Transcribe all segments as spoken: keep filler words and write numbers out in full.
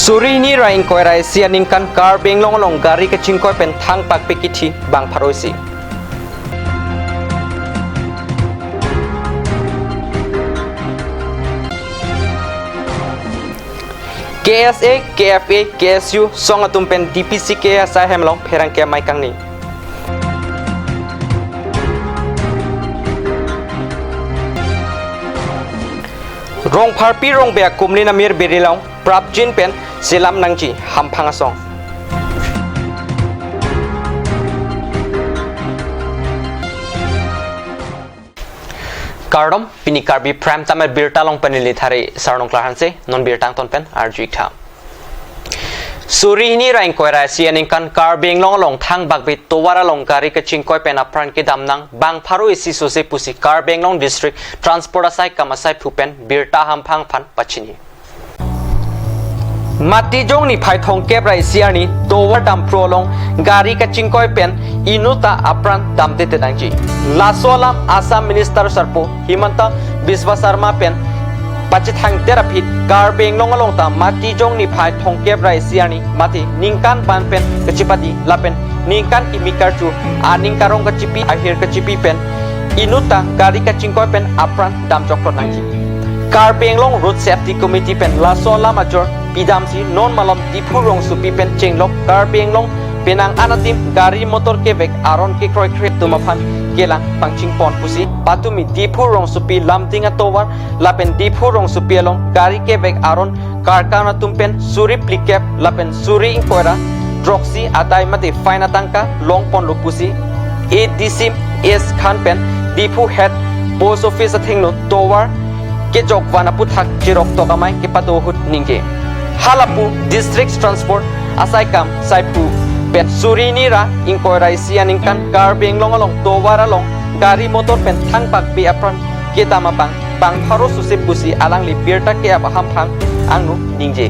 Suri hini ra ingkoi ra isi aningkan Karbi Anglong along gari kachingkoi pen thang pakpi kithi bang pharo isi. K S A, K F A, K S U song atum pen D P C K asai hem along pherangke amei kangni. Rongpharpi Rongbe akumlin amir biri along prapjin pen selam nangji hamphang asong. Kardom, pini Karbi Prime Time birta along pen neli Thari Sarnung Klarhanse, non birta angton pen arju-ik tha. Suri hini ra ingkoi ra isi aningkan Karbi Anglong along thang bakbe tovar along gari kachingkoi pen apran kedam nang bang pharo isi sose pusi Karbi Anglong District Transport asai kam asaiphu pen birta hamphang aphan pachini. Matijong niphai thomkep ra isi arni tovar dampro along gari kachingkoi pen inutta apran damtete nangji. Laso alam Assam Minister sarpo Himanta Biswa Sarma pen pachethangdet aphi Karbi Anglong along ta matijong niphai thomkep ra isi arni mate ningkan ban pen kachipadi lapen ningkan kimi karchu aning karong kachipi ahir kachipi pen inutta gari kachingkoi pen apran damchoklo nangji. Karbi Anglong Road Safety Committee pen laso alam ajor pidamsi non malom Diphu rongsopi pen chenglok Karbi Anglong penang anatim gari motor kevek aron kekroikre atum aphan kelang pangchingpon pusi patumi Diphu rongsopi Lumding atovar lapen Diphu rongsopi along gari kevek aron karkam atum pen suri phlikep lapen suri ingkoi ra throksi adai mate fine atangka longponlo pusi A D C S Khan pen Diphu Head Post Office athengno tovar kejok van aputhak cherok tok amei kepado ahut ningje. Halapu District Transport asai kam asaiphu pen suri hini ra ingkoi ra isi aningkan Karbi Anglong along tovar along gari motor pen thang bakbe apran kedam abang bang pharo sose pusi alangli birta ke-ap ahamphang angno ningje.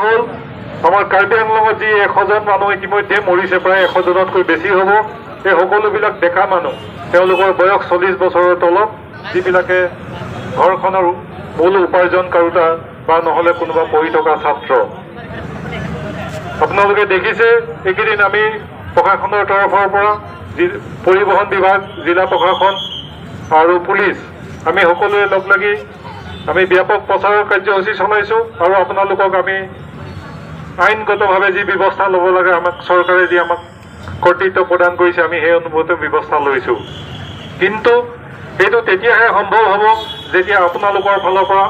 হ'ল, আমাৰ কাৰ্বি আংলঙত যি এশ জন মানুহ ইতিমধ্যে মৰিছে, প্ৰায় এশ জনতকৈ বেছি হ'ব। এই সকলোবিলাক ডেকা মানুহ, তেওঁলোকৰ বয়স চল্লিছ বছৰৰ তলত, যিবিলাকে ঘৰখনৰ মূল উপাৰ্জনকাৰোতা বা নহ'লে কোনোবা পঢ়ি থকা ছাত্ৰ। আপোনালোকে দেখিছে, এইকেইদিন আমি প্ৰশাসনৰ তৰফৰ পৰা জি-, পৰিবহণ বিভাগ, জিলা প্ৰশাসন আৰু পুলিচ, আমি সকলোৱে লগ লাগি আমি ব্যাপক প্ৰচাৰৰ কাৰ্যসূচী চলাইছোঁ আৰু আপোনালোকক আমি আইনগতভাৱে যি ব্যৱস্থা ল'ব লাগে, আমাক চৰকাৰে যি আমাক কৰ্তৃত্ব প্ৰদান কৰিছে, আমি সেই অনুমতে ব্যৱস্থা লৈছোঁ। কিন্তু এইটো তেতিয়াহে সম্ভৱ হ'ব, যেতিয়া আপোনালোকৰ ফালৰ পৰা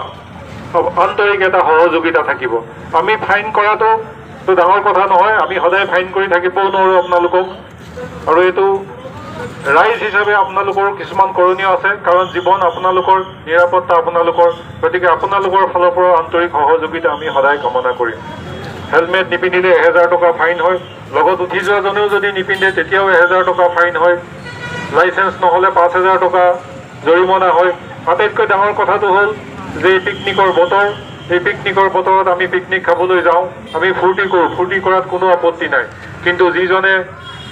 আন্তৰিক এটা সহযোগিতা থাকিব। আমি ফাইন কৰাটো তো ডাঙৰ কথা নহয়, আমি সদায় ফাইন কৰি থাকিবও নোৱাৰোঁ আপোনালোকক। আৰু এইটো ৰাইজ হিচাপে আপোনালোকৰো কিছুমান কৰণীয় আছে, কাৰণ জীৱন আপোনালোকৰ, নিৰাপত্তা আপোনালোকৰ, গতিকে আপোনালোকৰ ফালৰ পৰা আন্তৰিক সহযোগিতা আমি সদায় কামনা কৰিম। হেলমেট নিপিন্ধিলে এহেজাৰ টকা ফাইন হয়, লগত উঠি যোৱাজনেও যদি নিপিন্ধে তেতিয়াও এহেজাৰ টকা ফাইন হয়, লাইচেন্স নহ'লে পাঁচ হেজাৰ টকা জৰিমনা হয়। আটাইতকৈ ডাঙৰ কথাটো হ'ল যে এই পিকনিকৰ বতৰ, এই পিকনিকৰ বতৰত আমি পিকনিক খাবলৈ যাওঁ, আমি ফূৰ্তি কৰোঁ, ফূৰ্তি কৰাত কোনো আপত্তি নাই। কিন্তু যিজনে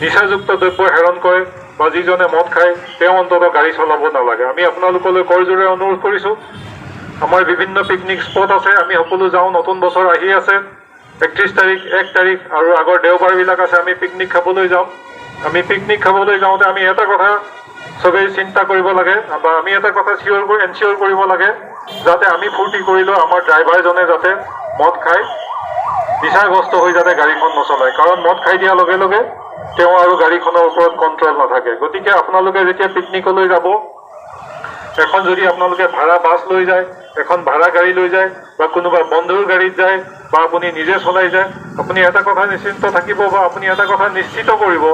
নিচাযুক্ত দ্ৰব্য সেৱন কৰে বা যিজনে মদ খায়, তেওঁ অন্ততঃ গাড়ী চলাব নালাগে। আমি আপোনালোকলৈ কৰজোৰে অনুৰোধ কৰিছোঁ, আমাৰ বিভিন্ন পিকনিক স্পট আছে, আমি সকলো যাওঁ, নতুন বছৰ আহি আছে, একত্ৰিছ তাৰিখ, এক তাৰিখ আৰু আগৰ দেওবাৰবিলাক আছে, আমি পিকনিক খাবলৈ যাওঁ। আমি পিকনিক খাবলৈ যাওঁতে আমি এটা কথা চবেই চিন্তা কৰিব লাগে বা আমি এটা কথা চিয়ৰ কৰি, এনচিয়ৰ কৰিব লাগে, যাতে আমি ফূৰ্তি কৰিলেও আমাৰ ড্ৰাইভাৰজনে যাতে মদ খাই নিচাগ্ৰস্ত হৈ যাতে গাড়ীখন নচলায়, কাৰণ মদ খাই দিয়াৰ লগে লগে তেওঁ আৰু গাড়ীখনৰ ওপৰত কণ্ট্ৰল নাথাকে। গতিকে আপোনালোকে যেতিয়া পিকনিকলৈ যাব, এখন যদি আপোনালোকে ভাড়া বাছ লৈ যায়, এখন ভাড়া গাড়ী লৈ যায় বা কোনোবা বন্ধুৰ গাড়ীত যায় বা আপুনি নিজে চলাই যায়, আপুনি এটা কথা নিশ্চিন্ত থাকিব বা আপুনি এটা কথা নিশ্চিত কৰিব,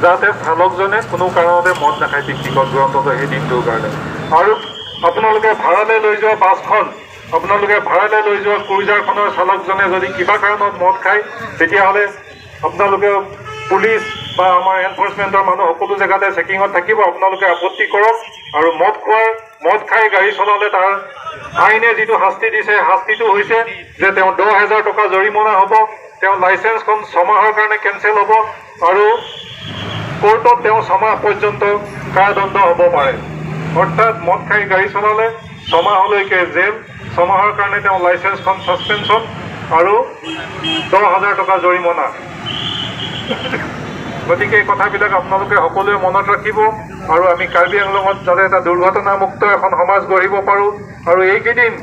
যাতে চালকজনে কোনো কাৰণতে মদ নাখায় পিকনিকত গৈ, অন্ততঃ সেই দিনটোৰ কাৰণে। আৰু আপোনালোকে ভাড়ালৈ লৈ যোৱা বাছখন, আপোনালোকে ভাড়ালৈ লৈ যোৱা ক্ৰুজাৰখনৰ চালকজনে যদি কিবা কাৰণত মদ খায়, তেতিয়াহ'লে আপোনালোকে পুলিচ বা আমাৰ এনফৰ্চমেণ্টৰ মানুহ সকলো জেগাতে চেকিঙত থাকিব। আপোনালোকে আপত্তি কৰক আৰু মদ খোৱাৰ, মদ খাই গাড়ী চলালে তাৰ আইনে যিটো শাস্তি দিছে, শাস্তিটো হৈছে যে তেওঁ দহ হেজাৰ টকা জৰিমনা হ'ব, তেওঁ লাইচেন্সখন ছমাহৰ কাৰণে কেঞ্চেল হ'ব আৰু কোৰ্টত তেওঁ ছমাহ পৰ্যন্ত কাৰাদণ্ড হ'ব পাৰে। অৰ্থাৎ মদ খাই গাড়ী চলালে ছমাহলৈকে জেল, ছমাহৰ কাৰণে তেওঁ লাইচেন্সখন ছাছপেনশ্যন আৰু দহ হাজাৰ টকা জৰিমনা। গতিকে এই কথাবিলাক আপোনালোকে সকলোৱে মনত ৰাখিব আৰু আমি কাৰ্বি আংলঙত যাতে এটা দুৰ্ঘটনামুক্ত এখন সমাজ গঢ়িব পাৰোঁ। আৰু এইকেইদিন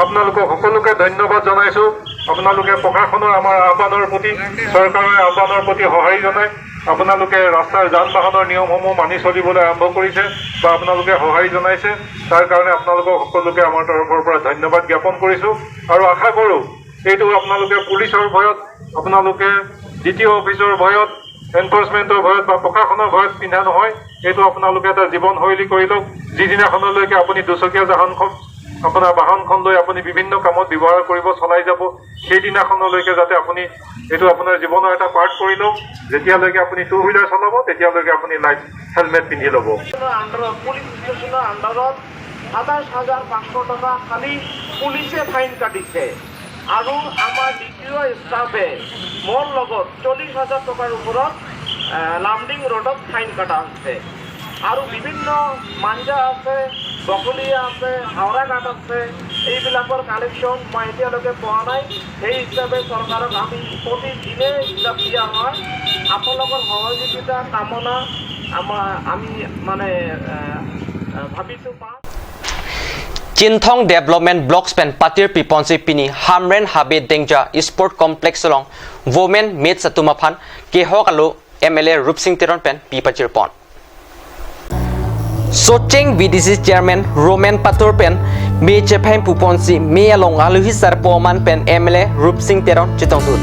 আপোনালোকক সকলোকে ধন্যবাদ জনাইছোঁ। আপোনালোকে প্ৰশাসনৰ আমাৰ আহ্বানৰ প্ৰতি, চৰকাৰৰ আহ্বানৰ প্ৰতি সঁহাৰি জনাই আপোনালোকে ৰাস্তাৰ যান বাহনৰ নিয়মসমূহ মানি চলিবলৈ আৰম্ভ কৰিছে বা আপোনালোকে সঁহাৰি জনাইছে, তাৰ কাৰণে আপোনালোকক সকলোকে আমাৰ তৰফৰ পৰা ধন্যবাদ জ্ঞাপন কৰিছোঁ আৰু আশা কৰোঁ এইটো আপোনালোকে পুলিচৰ ভয়ত, আপোনালোকে ডি টি অ' অফিচৰ ভয়ত, এনফৰ্চমেণ্টৰ ভয়ত বা প্ৰশাসনৰ ভয়ত পিন্ধা নহয়। এইটো আপোনালোকে এটা জীৱনশৈলী কৰি লওক। যিদিনাখনলৈকে আপুনি দুচকীয়া বাহনখন, আপোনাৰ বাহনখন লৈ আপুনি বিভিন্ন কামত ব্যৱহাৰ কৰিব, চলাই যাব, সেইদিনাখনলৈকে যাতে আপুনি এইটো আপোনাৰ জীৱনৰ এটা পাৰ্ট কৰি লওক। যেতিয়ালৈকে আপুনি টু হুইলাৰ চলাব, তেতিয়ালৈকে আপুনি লাইফ হেলমেট পিন্ধি ল'ব। আণ্ডাৰত, পুলিচ ষ্টেচনৰ আণ্ডাৰত সাতাইছ হাজাৰ পাঁচশ টকা খালি পুলিচে ফাইন কাটিছে আৰু আমাৰ ডি টি অ' ষ্টাফে মোৰ লগত চল্লিছ হাজাৰ টকাৰ ওপৰত, আহ, লামডিং ৰোডত ফাইন কটা হৈছে। আৰু বিভিন্ন মাঞ্জা আছে, বকলীয়া আছে, হাওৰাঘাট আছে, এইবিলাকৰ কালেকশ্যন মই এতিয়ালৈকে পোৱা নাই। সেই হিচাপে চৰকাৰক আমি প্ৰতিদিনে হিচাপ দিয়া হয়। আপোনালোকৰ সহযোগিতা কামনা আমাৰ, আমি মানে, আহ, আহ, ভাবিছোঁ পাম। Chinthong Development Blocks pen patir piponsi pini Hamren Habe Dengja Sport Complex along Women Meets atum aphan kehok alo M L A Rupsing Teron pen pi pajirpon. Socheng V D C Chairman Roman Pathor pen me chepheng puponsi me along alohi sarpo aman pen M L A Rupsing Teron chetongdun.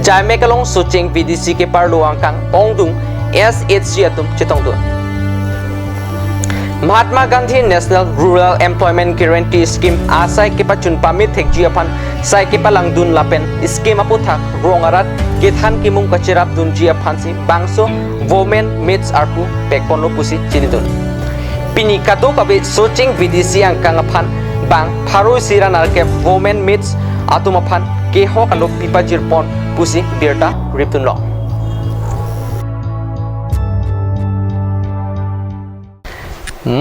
Jaimek along Socheng V D C keparlo angkang ongdung S H G atum chetongdun. Mahatma Gandhi National Rural Employment Guarantee Scheme asai kepachun pame thekji aphan sai kepalangdun lapen scheme aputhak rong arat kethan kimung kacherapdunji aphansi bangso Women Meets arpu pekponlo pusi chinidun. Pini kadokave Socheng V D C angkang aphan bang pharo isi ra nerkep Women Meets atum aphan kehok alo pi pajirpon pusi birta ripdunlo.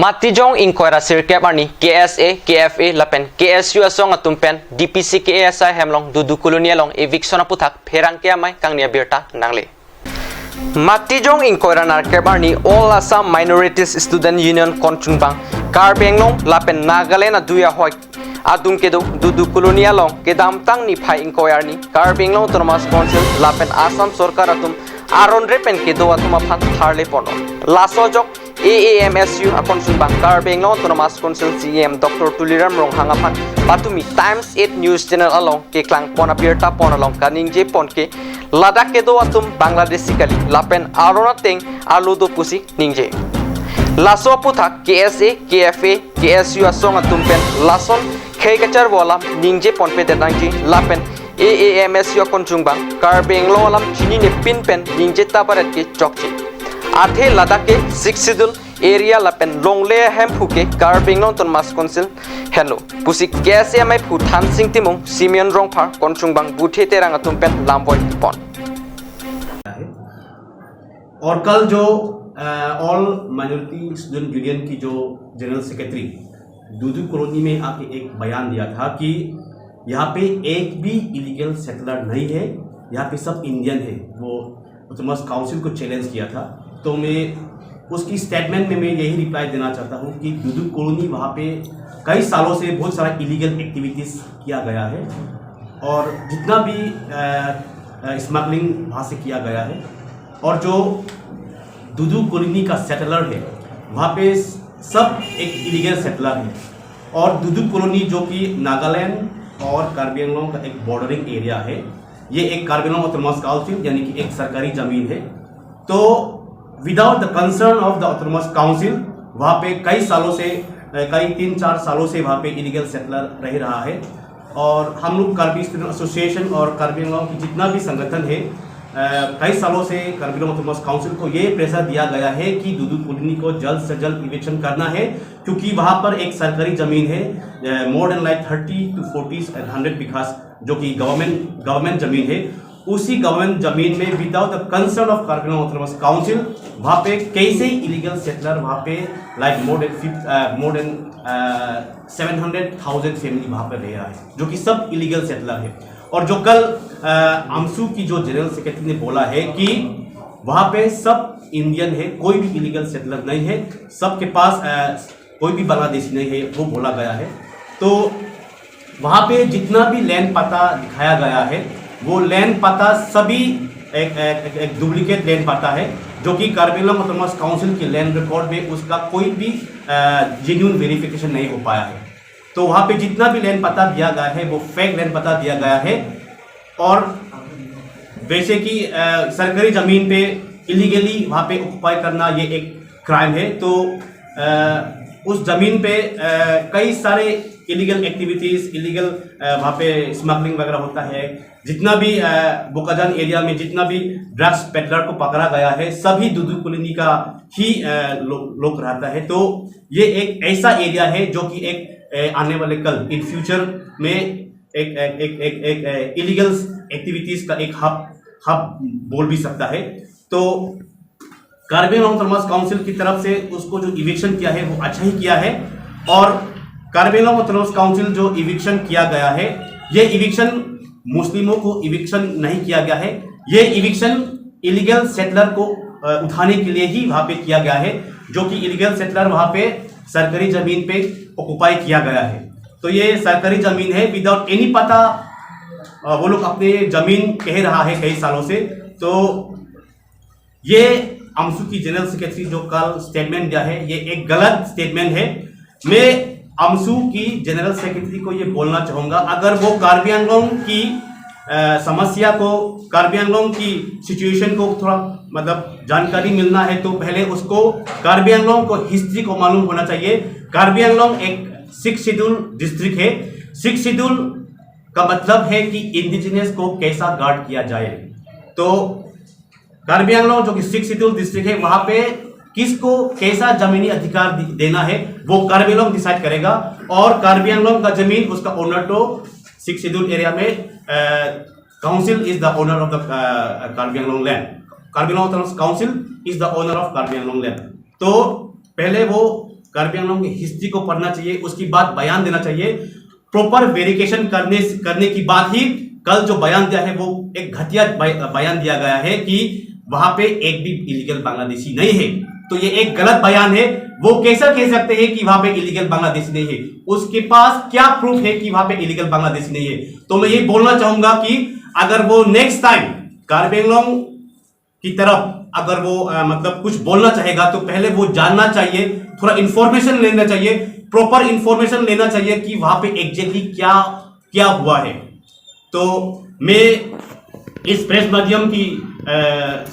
Matijong ingkoi ra sirkep arni K S A, K F A lapen K S U asong atum pen D P C K A S I hemlong Dudu Colony along eviction aputhak pherangke amei kangni abirta nangle. Matijong ingkoi ra nerkep arni All Assam Minorities Student Union konchungbang Karbi Anglong lapen Nagaland adui ahoi adung kedo Dudu Colony along kedamtang niphai ingkoi arni Karbi Anglong Autonomous Council lapen Assam Sorkar atum aron re pen kedo atum aphan tharle ponlo. Laso ajok A A M S U akonchungbang Karbi Anglong Autonomous Council C E M Doctor Tuliram Ronghang aphan patumi Times eight News Channel along keklangpon abirta pon along kaningjepon ke ladak kedo atum Bangladeshi kali lapen aron ateng arlo do pusi ningje. Laso aputhak K S A, K F A, K S U asong atum pen lason khei kacharvo alam ningjeponpedet nangji lapen A A M S U akonchungbang Karbi Anglong alam chinine pin pen ningje tabaret ke chokche. Athe ladak ke Sixth Schedule area lapen longle ahemphu ke Karbi Anglong Autonomous Council henlo pusi K S A amei phu Thansing Timung, Simeon Rongphar konchungbang Buthe Terang atum pen lamvoi pon. और कल जो all minority student union की जो general secretary Dudu कॉलोनी में आके एक बयान दिया था कि यहाँ पे एक भी इलीगल सेटलर नहीं है, यहाँ पे सब इंडियन है। वो ऑटोनॉमस काउंसिल को चैलेंज किया था। तो मैं उसकी स्टेटमेंट में मैं यही रिप्लाई देना चाहता हूँ कि दुदू कॉलोनी वहाँ पे कई सालों से बहुत सारा इलीगल एक्टिविटीज़ किया गया है और जितना भी स्मगलिंग वहाँ से किया गया है। और जो दुदू कॉलोनी का सेटलर है, वहाँ पे सब एक इलीगल सेटलर है। और दुदू कॉलोनी जो कि नागालैंड और कार्बी आंगलोंग का एक बॉर्डरिंग एरिया है, ये एक कार्बी आंगलोंग ऑटोनॉमस काउंसिल यानी कि एक सरकारी ज़मीन है। तो without the concern of the autonomous council वहाँ पे कई सालों से, कई तीन चार सालों से वहाँ पे इलीगल सेटलर रह रहा है। और हम लोग कार्बी स्टूडेंट एसोसिएशन और कार्बी आंगलोंग की जितना भी संगठन है, अ, कई सालों से कार्बी आंगलोंग ऑटोनॉमस काउंसिल को ये प्रेशर दिया गया है कि दुदू कॉलोनी को जल्द से जल्द इविक्शन करना है, क्योंकि वहाँ पर एक सरकारी ज़मीन है, more than like thirty to forty and hundred बीघास, जो कि गवर्नमेंट गवर्नमेंट ज़मीन है। उसी गवर्नमेंट ज़मीन में without the concern of Karbi Anglong autonomous council वहाँ पे कैसे इलीगल सेटलर वहाँ पे like more than fifth more than seven hundred thousand family वहाँ पर रह रहा है, जो कि सब इलीगल सेटलर है। और जो कल अ, आमसू की जो जनरल सेक्रेटरी ने बोला है कि वहां पे सब इंडियन है, कोई भी इलीगल सेटलर नहीं है, सबके पास अ, कोई भी बांग्लादेशी नहीं है, वो बोला गया है। तो वहां पे जितना भी लैंड पता दिखाया गया है, वो लैंड पता सभी एक, एक, एक, एक डुप्लीकेट लैंड पता है, जो कि कार्बी आंगलोंग ऑटोनॉमस काउंसिल के लैंड रिकॉर्ड में उसका कोई भी जेन्युइन वेरिफिकेशन नहीं हो पाया है। तो वहां पे जितना भी लैंड पता दिया गया है, वो फेक लैंड पता दिया गया है। और वैसे कि अ, सरकारी जमीन पे इलीगली वहां पे ऑक्यूपाई करना, ये एक क्राइम है। तो अ, उस जमीन पे अ, कई सारे इलीगल एक्टिविटीज, इलीगल वहां पे स्मगलिंग वगैरह होता है। जितना भी अ, बोकाजान एरिया में जितना भी ड्रग्स पेडलर को पकड़ा गया है, सभी दुदू कॉलोनी का ही अ, लो, लोग रहता है। तो ये एक ऐसा एरिया है जो कि एक अ, आने वाले कल, इन फ्यूचर में एक एक एक एक, एक इलीगल एक्टिविटीज का एक हब हब बोल भी सकता है। तो कार्बी आंगलोंग ऑटोनॉमस काउंसिल की तरफ से उसको जो इविक्शन किया है, वो अच्छा ही किया है। और कार्बी आंगलोंग ऑटोनॉमस काउंसिल जो इविक्शन किया गया है, ये इविक्शन मुस्लिमों को इविक्शन नहीं किया गया है। ये इविक्शन इलीगल सेटलर को अ, उठाने के लिए ही वहां पे किया गया है, जो कि इलीगल सेटलर वहां पे सरकारी जमीन पे ऑक्यूपाई किया गया है। तो ये सरकारी जमीन है, विदाउट एनी पता अ, वो लोग अपने जमीन कह रहा है कई सालों से। तो ये आमसू की जनरल सेक्रेटरी जो कल स्टेटमेंट दिया है, ये एक गलत स्टेटमेंट है। मैं आमसू की जनरल सेक्रेटरी को ये बोलना चाहूंगा, अगर वो कार्बी आंगलोंग की अ, समस्या को, कार्बी आंगलोंग की सिचुएशन को थोड़ा, मतलब, जानकारी मिलना है, तो पहले उसको कार्बी आंगलोंग को हिस्ट्री को मालूम होना चाहिए। कार्बी आंगलोंग एक सिक्स शेड्यूल डिस्ट्रिक्ट है। सिक्स शेड्यूल का मतलब है कि इंडिजिनस को कैसा गार्ड किया जाए। तो कार्बी आंगलोंग जो कि सिक्स शेड्यूल डिस्ट्रिक्ट है, वहां पे किसको कैसा जमीनी अधिकार दि- देना है, वो कार्बी आंगलोंग डिसाइड करेगा। और कार्बी आंगलोंग का जमीन, उसका ओनर तो सिक्स शेड्यूल एरिया में, council is the owner of the Karbi Anglong land. Karbi Anglong autonomous council is the owner of Karbi Anglong land. तो पहले वो कार्बी आंगलोंग की हिस्ट्री को पढ़ना चाहिए, उसके बाद बयान देना चाहिए। प्रॉपर वेरिफिकेशन करने करने के बाद ही कल जो बयान दिया है, वो एक घटिया बय-, बयान दिया गया है कि वहां पे एक भी इलीगल बांग्लादेशी नहीं है। तो ये एक गलत बयान है। वो कैसा कह सकते हैं कि वहां पे इलीगल बांग्लादेशी नहीं है? उसके पास क्या प्रूफ है कि वहां पे इलीगल बांग्लादेशी नहीं है? तो मैं ये बोलना चाहूंगा कि अगर वो नेक्स्ट टाइम कार्बी आंगलोंग की तरफ अगर वो अ, मतलब कुछ बोलना चाहेगा, तो पहले वो जानना चाहिए, थोड़ा इन्फॉर्मेशन लेना चाहिए, प्रॉपर इन्फॉर्मेशन लेना चाहिए कि वहां पे एग्जैक्टली क्या क्या हुआ है। तो मैं इस प्रेस माध्यम की अ,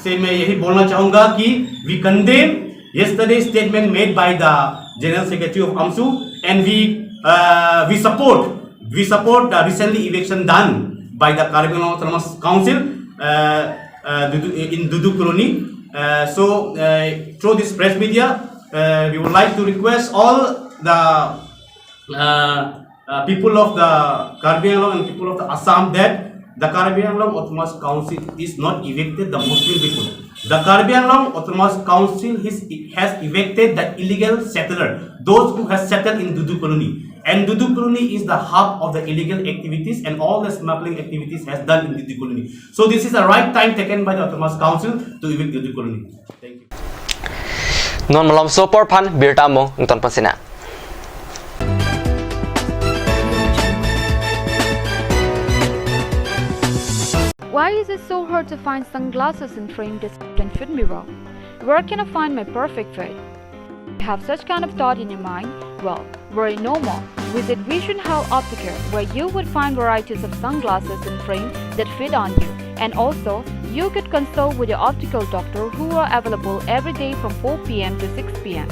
से मैं यही बोलना चाहूंगा कि we condemn yesterday statement made by the General Secretary of AMSU, and we uh, we support we support the recently eviction done by the Karbi Anglong Autonomous Council uh, uh, Dudu- in Dudu Colony. Uh, so uh, through this press media, uh, we would like to request all the uh, uh, people of the Karbi Anglong and people of the Assam that the Karbi Anglong Autonomous Council is not evicted the Muslim people. The Karbi Anglong Autonomous Council is, has evicted the illegal settler, those who has settled in Dudu Colony. And Dudu Colony is the hub of the illegal activities and all the smuggling activities has done in Dudu Colony. So this is the right time taken by the Autonomous Council to evict Dudu Colony. Thank you. Non malomso apor aphan birta mo ington pasinang. Why is it so hard to find sunglasses and frame that can fit me well? Where can I find my perfect fit? You have such kind of thought in your mind? Well, worry no more. Visit Vision Health Opticare, where you would find varieties of sunglasses and frames that fit on you. And also, you could consult with your optical doctor who are available every day from four p m to six p m.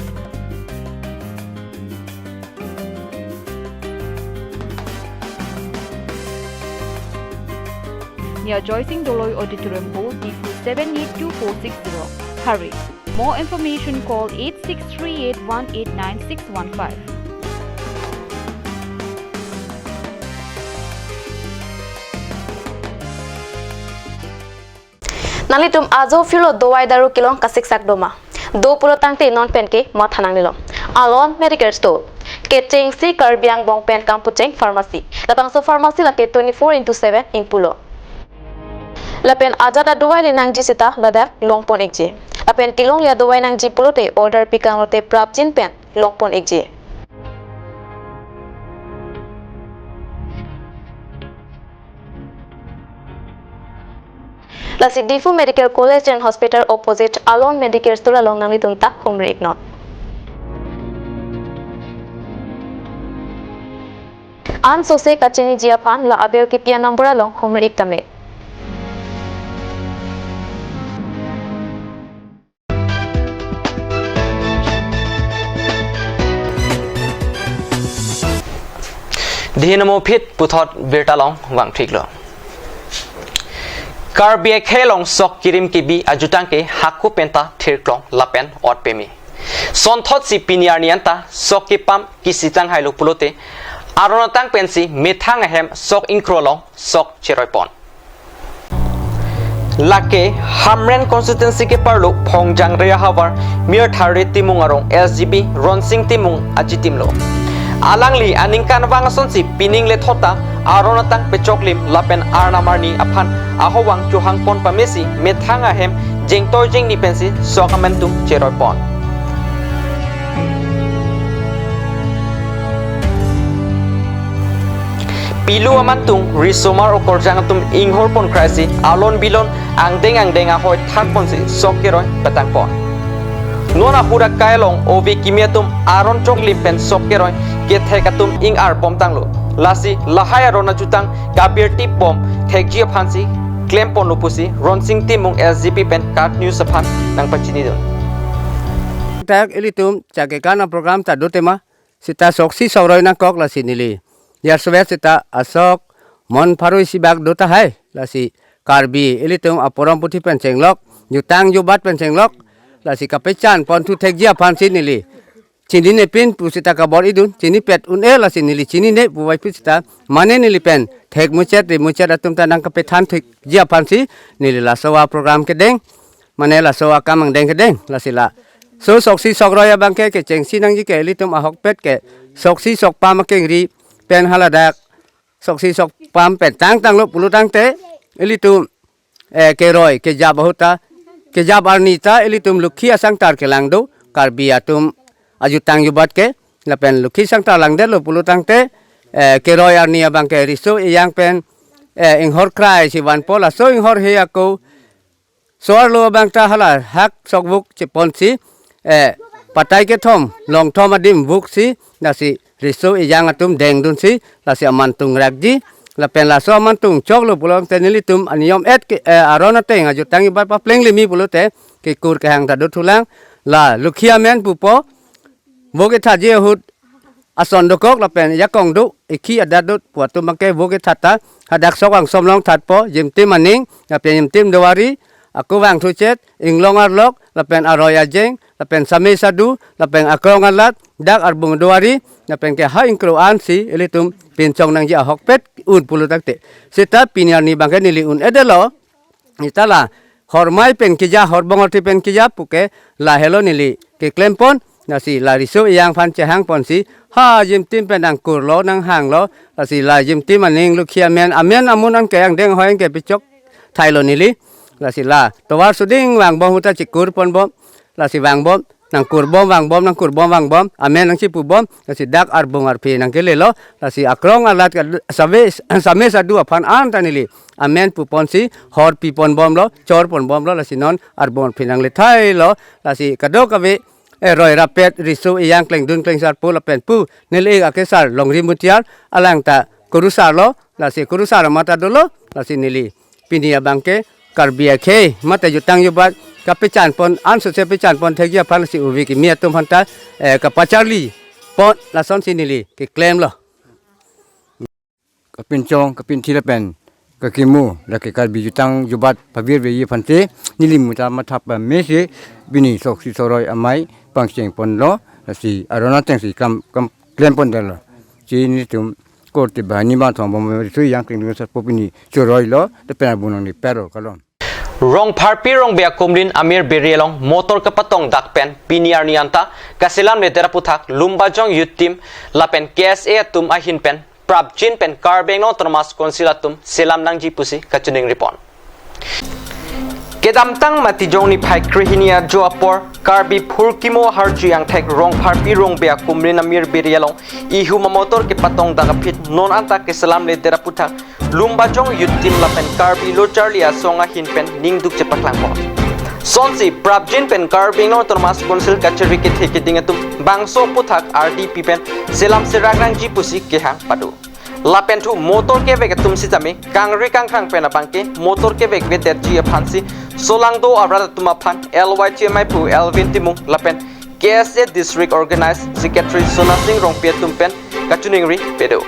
Near Joysing Doloi Auditorium, Board, Diphu seven eight two four six zero. Hurry! More information, call eight six three eight one eight nine six one five. Nanglitum ajo phirlo dovai daru kelong kasiksak doma. Do pulo tangte non penke matha nangnelo. Alon Medical Store. Kechengsi Karbi angbong pen kampacheng pharmacy. Labangso pharmacy lake twenty-four into seven ingpulo. Lapen ajat adovai le nangji seta ladak longpon ikji. Lapen kelong ya dovai nangji pulote order pikang lote prapjin pen longpon ikji. Lasi Diphu Medical College and Hospital opposite Alon Medicare Store along nanglitum ta humri iknon. Ansose kachiniji aphan la aber kipi a-number along humri ik tame. Dihin mo phit puthot birta long vang thiklo. Karbi akhei along sok kirim kibi ajutang ke hako penta thirklong lapen ot peme. Sonthotsi pini arni anta sok kepam kisitang hailo pulote aron atang pensi methang ahem sok ingkro along sok cheroipon. Lake Hamren constituency keparlo Phongjang area havar Mirthare Timung arong S G B Ronsing Timung achitimlo. Alangli aningkanvang asonsi pining lethot ta aron atang pechoklim lapen arnam arni aphan ahowang chohangpon pamesi methang ahem jengtoi jengni pensi sok amantum cheroipon. Pilu amantung risomar okorjang atum inghorpon kraisi alon bilon angdeng angdeng ahoi thakponsi sok keroi petangpon. Non ahut akai along ove kimi atum aron choklim pen sok keroi kethek atum ing-arbom tanglo. Lasi lahai aron ajutang kabirti bom thekji aphansi klemponlo pusi Ronsing Timung S G B pen KAT News aphan nangpachinidun. Tak ilitum chakekana program ta do tema seta soksi sokroi nangkok lasi neli. Yarsvet seta asok mon pharui sibak do tahai lasi Karbi ilitum aporom puthi pen chenglok, jutang jubat pen chenglok, lasi kapechan pon thu thekji aphansi neli. Chinine pin pu seta kabor-idun, chinipet un-e lasi neli chinine pu vai pu seta mane neli pen thek muchet ri muchet atum ta nangkapethan thekji aphansi neli laso a-program kedeng. Mane laso akam angdeng kedeng lasi la. So soksi sokroi abangke kechengsi nangji ke ilitum ahokpet ke soksi sokpam akengri pen haladak soksi sokpam pen tangtanglo pulo tangte ilitum, eh, keroi kejap ahut ta kejap arni ta ilitum lukhi asangtar kelang do Karbi atum ajutang jubat ke lapen lukhi sangtar langdetlo pulo tangte, eh, keroi arni abangke riso ejang pen, eh, inghor krai si vanpo laso inghor he ako so-arlo abang ta hala hak sokvuk cheponsi, eh, patai kethom longthom adim vuksi lasi riso ejang atum dengdunsi lasi amantung rakji lapen laso amantung choklo pulote nelitum aniyom et ke, eh, aron ateng ajutang jubat paplenglimi pulote kekur kehang ta dothulang la lukhi amen pupo. Vok ethatji ahut ason dokok lapen jakong do, ekhi adat do pu atum abangke vok ethat ta hadak sok angsom long thatpo, jimtim aning lapen jimtim dowari, ako vangthuchet, inglong arlok lapen aroi ajeng lapen same sadu lapen akrong alat, dak arbung dowari lapen ke ha ingkro ansi ilitum pinchong nangji ahokpet un pulo tangte. Seta pini arni abangke neli un-edetlo. Ita la hormai pen keja, horbong arti pen keja puke lahelo neli keklempon, lasi la riso ejang aphan chehangponsi ha jimtim pen nangkurlo nanghanglo, lasi la jimtim aning lukhi amen amen amun anke angdeng ahoi anke pechok thailo neli, lasi la tovar suding vangbom ahut ta chekurponbom, lasi vangbom nangkurbom vangbom, nangkurbom vangbom, amen nangchipubom, lasi dak arbung arphi nangkelelo, lasi akrong alat ka save same sadu aphan anta neli amen puponsi hor piponbomlo, chorponbomlo, lasi non arbung arphi nanglethailo, lasi kadokave, eh, roi rapet riso ejang klengdun klengsar pu lapen pu neli akesar Longri Mutiar alang ta kurusarlo, lasi kurusar amat ta dolo, lasi neli pini abangke Karbi akhei mate jutang jubat kapechanpon ansose pechanpon thekji aphan si ove kimi atum aphan ta, eh, kapacharlipon lasonsi neli keklemlo. Kapinchong kapinthi lapen kakimu lake Karbi jutang jubat pavirveji aphan te neli muta matha pamesi pini soksi soroi amei pangchengponlo, lasi aron atengsi kam kam klempondetlo. Si nelitum korte banghini banghthom bom riso ejang klengdun sar pu pini choroilo, lapen abung nangle pero kalom. Rongpharpi Rongbe akumlin Amir Biri along motor kepatong dak pen pini arni anta kaselamledet aputhak Lumbajong Youth Team lapen K S A atum ahin pen prapjin pen Karbi Anglong Autonomous Council atum selam nangji pusi kachiningri pon. Kedamtang Matijong niphai krehini ajo apor Karbi Phurkimo Harju Angthek Rongpharpi Rongbe akumlin Amir Biri along ihum amotor kepatong dak aphi non anta keselamledet aputhak Lumbajong Youth Team lapen Karbi Lo Charli Asong ahin pen ningduk chepaklang pon. Sonsi prapjin pen Karbi Anglong Autonomous Council kachiri kethe keding atum bangso aputhak ardi pi pen selam serak nangji pusi kehang pado. Lapen thu motor kevek atum sitame kangri kangkrang pen abangke motor kevekvedetji aphansi solangdo arat atum aphan L Y T M I pu Elvin Timung lapen K S A District Organized Secretary Sona Sing Rongpi atum pen kachiningri pado.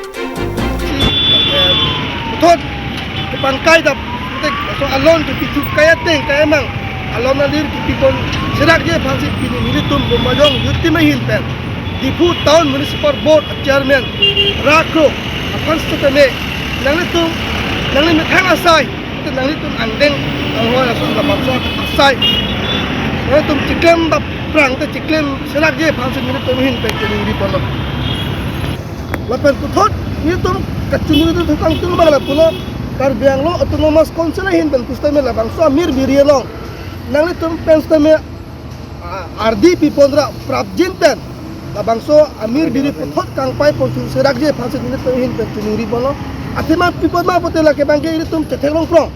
Puthot kepangkai dap, tek, so alon kepithu kai ateng kai amang alon alir kepipon serakji aphansi pini nelitum Lumbajong Youth Team ahin pen Diphu Town Municipal Board Chairman Rakro aphan sitame nanglitum, nangli methang asai, te nanglitum angdeng anghoi ason labangso asai nanglitum chiklem bap prang te chiklem serakji aphansi nelitum ahin pen chiningri ponlo. Lapen puthot nelitum kachiningri thotang tung bang lapulo, Karbi Anglong Autonomous Council ahin pen pusitame labangso Amir Biri along nanglitum pen sitame, ah, ardi pipon ra prapjin pen labangso Amir Biri puthot kangpai ponthu serakji aphansi nelitum ahin pen chiningri ponlo. Athema pipon ma pote lake abangke ilitum chetheklong prong.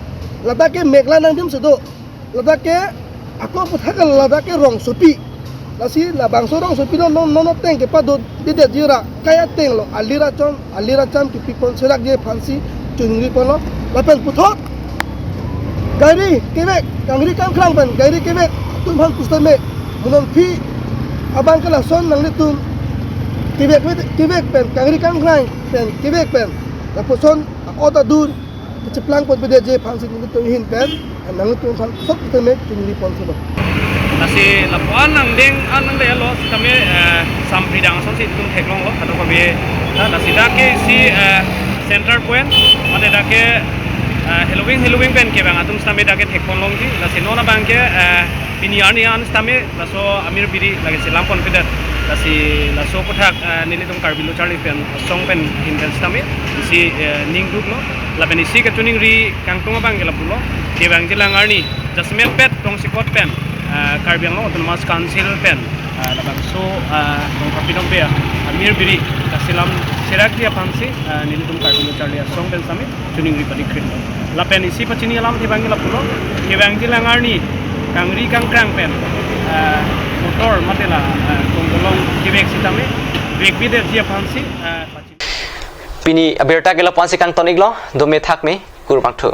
Ladak ke mekla nangdim sedo. Ladak ke ako aputhak ladak ke rongsopi. Lasi labangso rongsopi lo non non ateng kepadodedetji ra kai ateng lo alir acham alir acham kepipon serakji aphansi chiningri ponlo. Lapen puthot gari kevek kangri kangkrang pen gari kevek atum aphan pusitame mo non aphi abangke lason nanglitum kevek kevek pen kangri kangkrang pen kevek pen lapuson a-ot adur kecheplang ponpedetji aphansi nelitum ahin pen nanglitum aphan sok sitame chiningri pon thulo. Lasi lapu-an angdeng an nanglelo sitame, eh, sampri dang asonsi itum theklonglo kadokave, ah, lasi dak ke isi, eh, center point mate dak ke, eh, heloving heloving pen kevang atum sitame dak ke thekpon longji. Lasi non abangke, eh, pini arni an sitame laso Amir Biri lake selam ponpedet. Lasi laso aputhak, eh, nelitum Karbi Lo Charli pen asong pen ahin pen sitame isi, eh, ningduklo. Lapen isi kachiningri kangtung abangke lapulo, kevangji lang arni jasemet pet tongsekot pen, eh, Karbi Anglong Autonomous Council pen, eh, labangso, eh, Rongpharpi Rongbe Amir Biri kaselam serakji aphansi, eh, nelitum Karbi Lo Charli Asong pen sitame chiningri padikhritlo. Lapen isi pachini alamthe abangke lapulo, kevangji lang arni kangri kangkrang pen, eh, motor mate la, eh, kongkolong kevek sitame vekvedetji aphansi, eh, pachini. Pini abirta ke lapu-ansi kangton-iklo, dome thakme, kurvangthu.